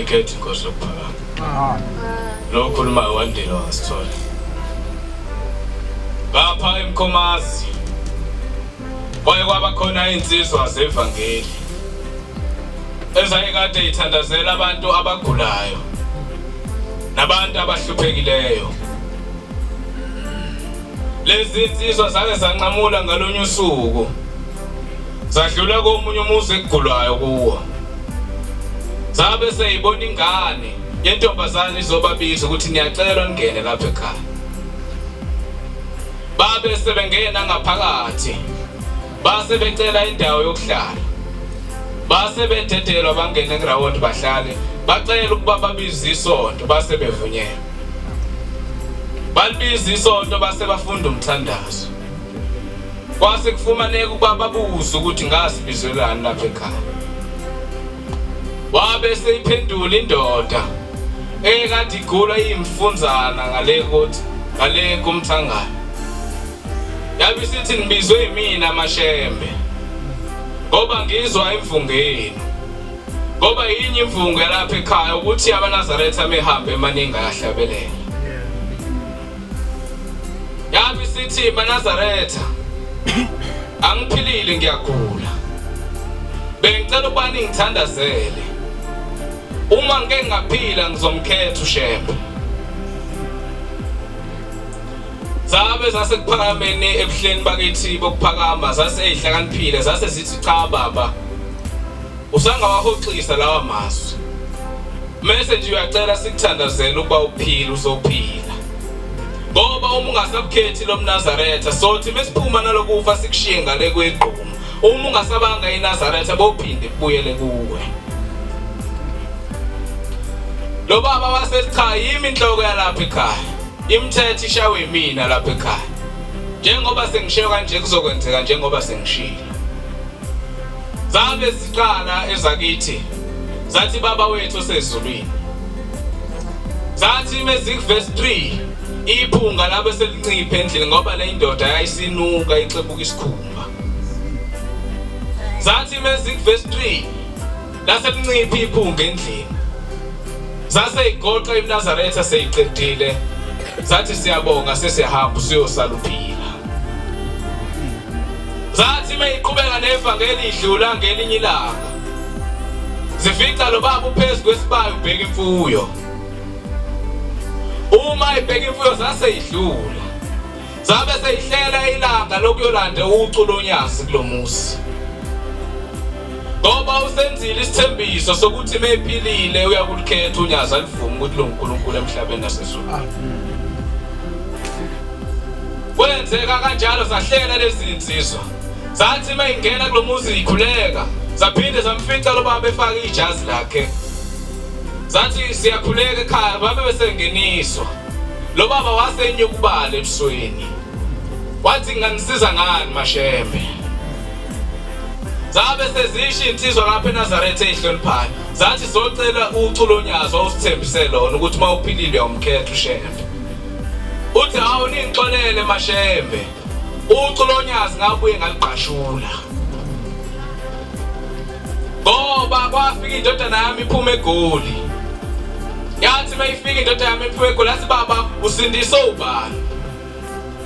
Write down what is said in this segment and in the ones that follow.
Mayikhethe inkosi yokuphakama. Lo okhulumayo wandile wasithola. Ngapha eMkhomazi kwaye kwaba khona insizwa zevangeli ezayikade ithandazela abantu abagulayo nabantu abahluphekileyo. Lezi insizwa zake zanqamula ngalonye usuku zadlula komunye umuzi ekugulwayo kuwo. Zabe seyibona ingane yentombazane izobabiza ukuthi niyacelwa ningene lapha ekhaya. Babe sebengena ngaphakathi base becela indawo yokuhlala. Base bededelwa bangene kurawundi bahlale bacela ukuba babize isonto base bevunyelwa. Balibiza isonto base bafunda umthandazo. Kwase kufumaneka ukuba babuze ukuthi ngasibizelani lapha ekhaya. Wabe seyiphendula indoda ekade igula iyimfunzana ngale kuthi ngale kumthangala. Yabe isithi nibizwe yimina amashembe ngoba ngizwa imfungeni. Ngoba yinye imvungu yalapha ekhaya ukuthi abaNazaretha mehambe emaningi ayahlabelela. Yabe isithi maNazaretha angiphilile ngiyagula. Bengicela ukuba ningithandazele. Uma ngike ngaphila ngizomkhetha uShembe. Zabe zasekuphakameni ebuhleni bakithi bokuphakama zase ezihlakaniphile zase zithi cha baba usangawahoxisa lawa mazwi mese nje uyacela sikuthandazele ukuba uphile uzophila ngoba uma ungasabukhethi lo mnazaretha sothi mesiphuma nalokufa sikushiye ngale kwegquma uma ungasabanga iNazaretha bophinde kubuyele kuwe lo baba wasethi cha yimi inhloko yalapha ekhaya imithetho ishawe imina lapha ekhaya njengoba sengishiyo kanje kuzokwenzeka njengoba sengishilo zabe ziqala ezakithi zathi baba wethu osezulwini zathi mezikuvesi 3 iphunga labe selinciphe endlini ngoba le ndoda yayisinuka ixebuka isikhumba zathi mezikuvesi 3 lase linciphe iphunga endlini zase igoqa iMnazaretha seyiqedile zathi siyabonga sesiyahamba usiyosala uphila zathi mayiqhubeka nevangeli idlula ngelinye ilanga zifica lo baba uphezu kwesibayo ubheka imfuyo uma ebheka imfuyo zase idlula Zabe seyihlela ilanga lokuyolanda ucu lonyazi kulomuzi. Ngoba usenzile isithembiso sokuthi mephilile uyakulikhetha unyazi alivume ukuthi lo uNkulunkulu emhlabeni nasezulwini. Kwenzeka kanjalo sahlela lezi zinsizwa. Zathi mayingena kulomuzi ikhuleka, zaphinde zamfica lo baba efaka ijazi lakhe. Zathi siyakhuleka ekhaya babe besengeniswa. Lo baba wasenyukubala ebusweni. Wathi nginganisiza ngani mashembe. Zabe sezisho insizwa lapha eNazaretha ezihloniphayo. Zathi socela ucu lonyazi owusithembise lona ukuthi uma uphilile uyamkhetha uShembe. Uthi hawu ningixolele mashembe. Ucu lonyazi ngabuye ngaligqashula. Ngoba kwafika indodana yami iphuma eGoli. Yathi mayifika indodana yami iphuma eGoli yathi baba usindiswe ubani?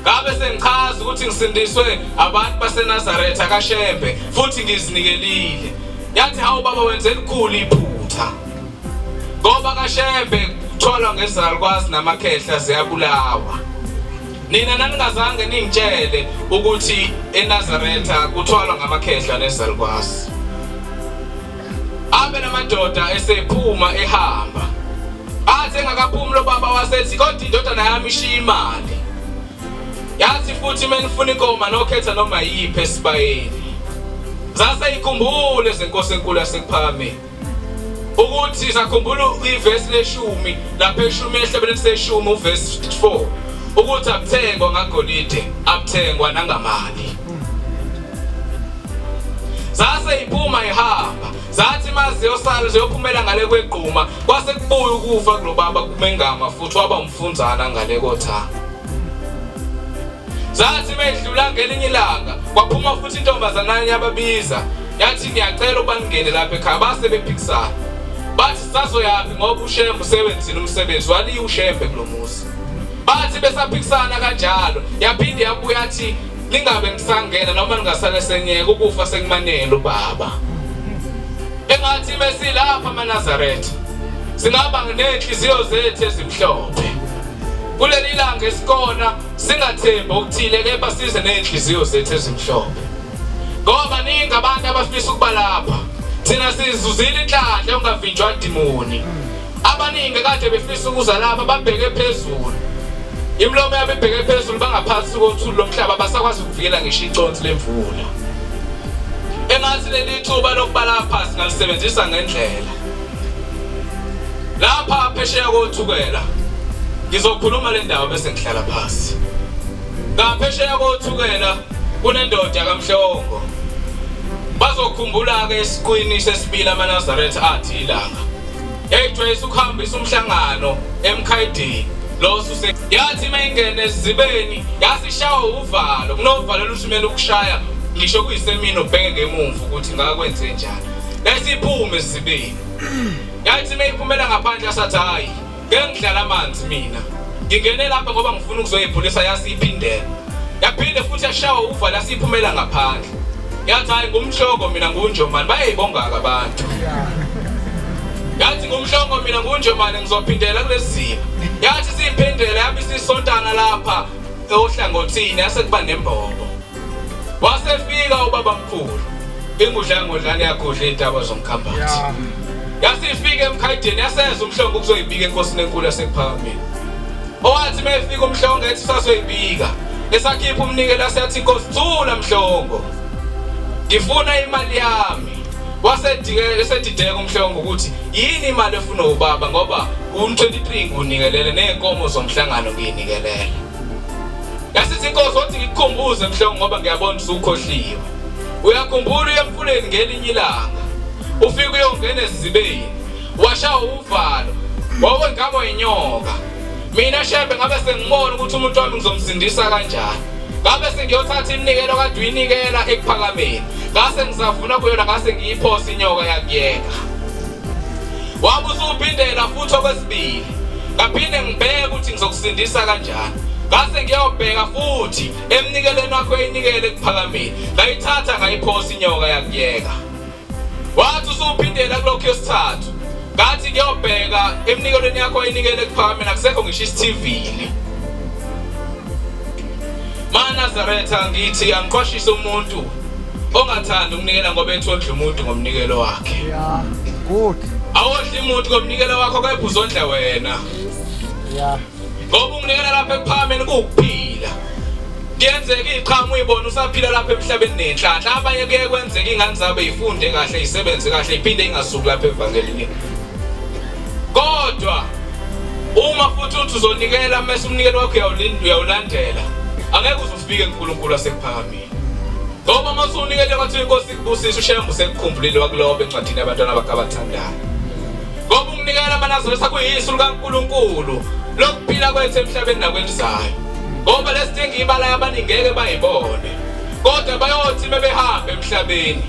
Ngabe sengichaza ukuthi ngisindiswe abantu baseNazaretha kaShembe futhi ngizinikelile. Yathi hawu baba wenze elikhulu iphutha. Ngoba kaShembe kutholwa ngezalukwazi namakhehla ziyabulawa. Nina naningazange ningitshele ukuthi eNazaretha kuthwalwa ngamakhehla nezalukwazi. Abe namadoda esephuma ehamba. Athi engakaphumi lo baba wasethi kodwa indodana yami ishiya imali. Yathi futhi menifuna inkomo nokhetha noma yiphi esibayeni. Zase ikhumbule izinkosi enkulu yasekuphakameni. Ukuthi sakhumbula ivesi leshumi lapha eshumi ehlebeleni seshumi uvesi 4 ukuthi akuthengwa ngagolide akuthengwa nangamali. Zase iphuma ihamba zathi maziyosala ziyophumela ngale kwegquma kwase kubuya ukufa kulobaba kumengama futhi waba umfunzana ngale kothanga. Zathi meyidlula ngelinye ilanga kwaphuma futhi intombazanana yababiza yathi ngiyacela ukuba ngingene lapha ekhaya base bephikisana. Bathi sisazoyaphi ngoba uShembe usebenzile umsebenzi waliya uShembe kulomuzi. Bathi besaphikisana kanjalo yaphinde yabuya athi ningabe ngisangena noma ningasale senyeka ukufa sekumanele ubaba. Engathi mesilapha amaNazaretha singaba nenhliziyo zethu ezimhlophe. Kuleli langa esikona singathembi okuthile kepha size nezinhliziyo zethu ezimhlophe. Ngoba baningi abantu abafisa ukuba lapha. Thina sizuzile inhlanhla yongavinjwa dimoni. Abaningi kade befisa ukuza lapha babheke phezulu. Imilomo yabo ibheke phezulu bangaphansi kothuli lomhlaba basakwazi ukuvikela ngisho iconsi lemvula. Engathi leli thuba lokuba lapha singalisebenzisa ngendlela. Lapha phesheya koThukela ngizokhuluma le ndaba bese ngihlala phasi. Ngaphesheya koThukela kunendoda kaMhlongo. Bazokhumbula ke esiqwini sesibili amaNazaretha athi ilanga. Yayijwayisa ukuhambisa umhlangano emkhayidini lo suse yathi mayingene esizibeni yasishawa uvalo kunovalo oluthumela ukushaya ngisho kuyisemini ubheke ngemumva ukuthi ngakwenze njani yayisiphume esizibeni yathi mayiphumela ngaphandle yasathi hayi ngeke ngidlala amanzi mina ngingene lapha ngoba ngifuna ukuzoyiphulisa yasiphindela yaphinde futhi yashawa uvalo yasiphumela ngaphandle yathi hayi ngumhloko mina ngunjomani bayayibonga-ke abantu yathi ngumhlongo mina ngunjomane ngizophindela kulesiziba yathi siyiphindela yabe isisontana lapha ohlangothini yase kuba nembobo wasefika ubabamkhulu ingudlangodlane yagudla iy'ntaba zomkhambathi yasifika emkhayideni yaseza umhlongo ukuzoyibika enkosini enkulu yasekuphakameni owathi uma efika umhlongo ethi sazoyibika esakhipha umnikelo aseyathi inkosi thula mhlongo ngifuna imali yami wasedikeka esedideka umhlongo ukuthi yini imali efuna ubaba ngoba u-23 ngunikelele nezinkomo zomhlangano ngiyinikelele yasithi inkosi wathi ngikukhumbuze mhlongo ngoba ngiyabona usukhohliwe uyakhumbula uye emfuleni ngelinye ilanga ufike uyongena esizibeni washawa uvalo wawengamo inyoka mina shembe ngabe sengibona ukuthi umuntu wami ngizomsindisa kanjani ngabe sengiyothatha iminikelo kade uyinikela ekuphakameni ngase ngisavuna kuyona ngase ngiyiphosa inyoka yakuyeka wabe usuphindela futhi okwesibili ngaphinde ngibheke ukuthi ngizokusindisa kanjani ngase ngiyobheka futhi emnikelweni wakho eyinikele ekuphakameni ngayithatha ngayiphosa inyoka yakuyeka wathi usuphindela kulokhu yesithathu ngathi ngiyobheka emnikelweni yakho oyinikele ekuphakameni akusekho ngisho isithivini MaNazaretha ngithi angiqwashise umuntu ongathandi ukunikela ngoba ethi ondla umuntu ngomnikelo wakhe. Yeah. Good. Awondli umuntu ngomnikelo wakho kepha uzondla wena. Yeah. Ngoba ukunikela lapha ekuphakameni kuwukuphila. Kuyenzeka iqhamu uyibona usaphila lapha emhlabeni nenhlanhla. Abanye kuye kwenzeka ingane zabo ifunde kahle, isebenze kahle, iphinde ingasuki lapha evangelini. Kodwa uma futhi uthi uzonikela mese umnikelo wakho uyawulinda uyawulandela angeke uze ufike kuNkulunkulu wasekuphakameni. Ngoba uma usunikele kwathi inkosi ikubusise uShembe usekukhumbulile wakuloba encwadini yabantwana bakhe abathandayo. Ngoba ukunikela amaNazaretha kuyisu likaNkulunkulu lokuphila kwethu emhlabeni nakwelizayo. Ngoba lesidinga ibala abaningi ngeke bayibone. Kodwa bayothi mebehamba emhlabeni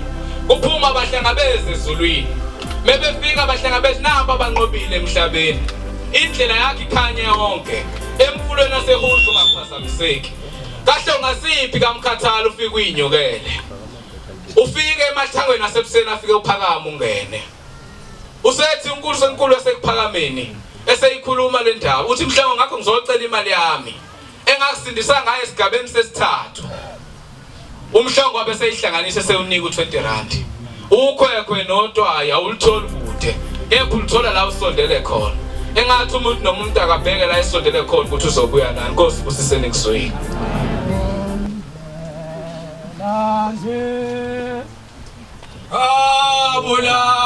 kuphuma bahlangabeze ezulwini. Mebefika bahlangabeze nabo abanqobile emhlabeni. Indlela yakhe ikhanye yonke emfulweni waseHuzu ungaphazamiseki. Kahle ungasiphi kamkhathalo ufike uyinyukele. Ufike emathangweni asebuseni afike uphakama ungene. Usethi uNkulunkulu senkulu yasekuphakameni eseyikhuluma le ndaba uthi mhlawumbe ngakho ngizocela imali yami engakusindisa ngayo esigabeni sesithathu. Umhlongo wabe seyihlanganisa sewunika u20 rand. Ukhwekhwe notwayi awulutholi kude kepha uluthola la usondele khona. Engathi umuntu nomuntu akabheke la esondele khona ukuthi uzobuya nani. Nkosi busiseni kuzwile. Nje Abula.